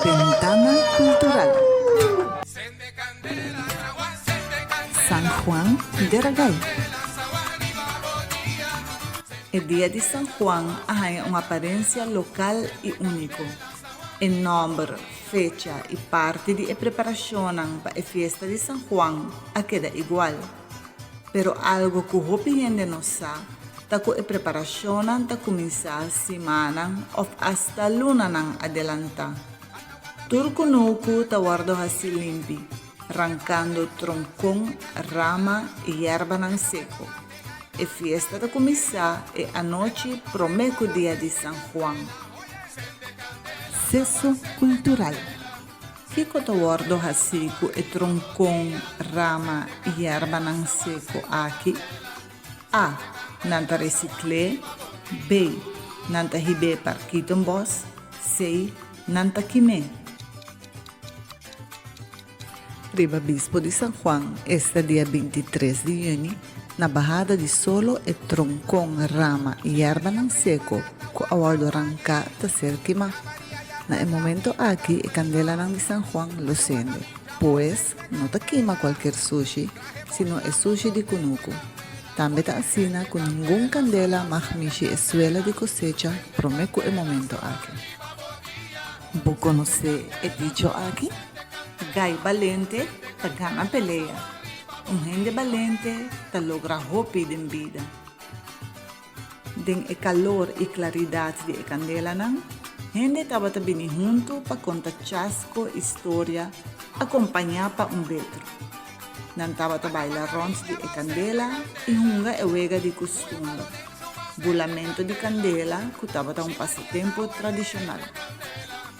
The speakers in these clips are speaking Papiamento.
Bentana Cultural. San Juan dera gai. E dia di San Juan a haña un aparensia lokal i úniko. E nòmber, fecha i parti di e preparashonnan pa e fiesta di San Juan a keda igual. Pero algo ku hopi hende no sa ta ku e preparashonnan ta kuminsá simannan òf asta lunanan adelantá. Tur kunuku ta wòrdu hasi limpi, rankando tronkon, rama i yerbanan seko. E fiesta ta kuminsá e anochi promé ku dia di San Juan. Seso kultural. Kiko ta wòrdu hasí ku e tronkon, rama i yerbanan seko aki? A. Nan ta resikl'é. B. Nan ta hib'é Parkietenbos. C. Nan ta kim'é. Riba Bispo di San Juan, esta dia 23 di yüni, na bahada di solo e tronkon, rama i yerbanan seko ku a wòrdu ranká ta ser kimá. Na e momento aki e kandelanan di San Juan lo sende. Pues, no ta kima kualkier sushi, sino e sushi di kunuku. Tambe ta asina ku ningun kandela mag mishi e suela di kosecha promé ku e momento aki. Bo konosé e dicho aki? Gai balente ta gana pelea. Un hende balente ta logra hopi den bida. Den e kalor i klaridat di e kandelanan, hende tabata bini huntu pa konta chasko i storia akompañá pa un betro. Nan tabata baila rònt di e kandela i hunga e wega di kustumber, bulamento di kandela ku tabata un pasatempu tradishonal.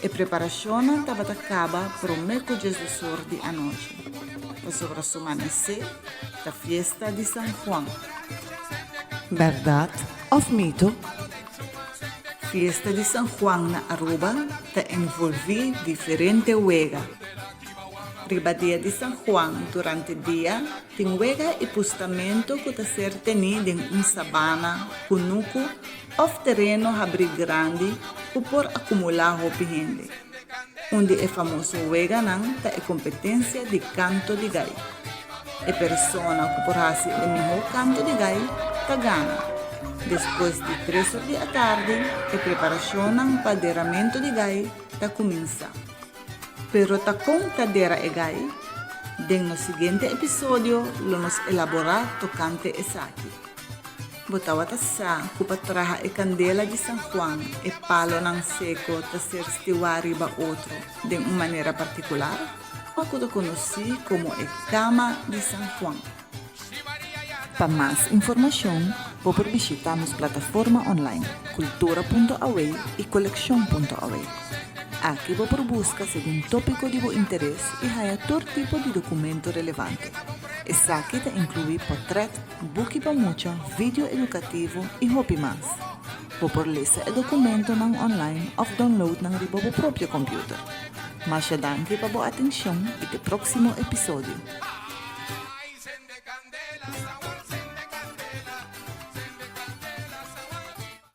E preparashonnan tabata kaba promé ku djesdosor di anochi, pasobra su manesé ta fiesta di San Juan. Bèrdat òf mito? Fiesta di San Juan na Aruba ta envolví diferente wega. Riba dia di San Juan durante dia tin wega i pustamento ku ta ser tení den un sabana, kunuku òf tereno habrí grandi ku por akumulá hopi hende. Un di e famoso weganan ta e kompetensia di kanto di gai. E persona ku por hasi e mihó kanto di gai ta gana. Despues di tres or di atardi e preparashonnan pa deramentu di gai ta kuminsá. Pero ta kon ta dera e gai? Den nos siguiente episodio lo nos elaborá tokante esaki. Bo tabata sa ku pa traha e kandela di San Juan e palonan seko ta ser stiwá riba otro den un manera partikular, ku ta konosí komo e kama di San Juan? Pa mas informashon bo por bishitá nos plataforma online cultura.aw i coleccion.aw. Aki bo por buska segun tópiko di bo interes i haña tur tipo di dokumento relevante. Esaki ta inkluí pòtrèt, buki pa mucha, video edukativo i hopi mas. Bo por lesa e dokumentonan online òf download nan riba bo propio kòmpiuter. Masha danki pa bo atenshon i te próksimo episodio!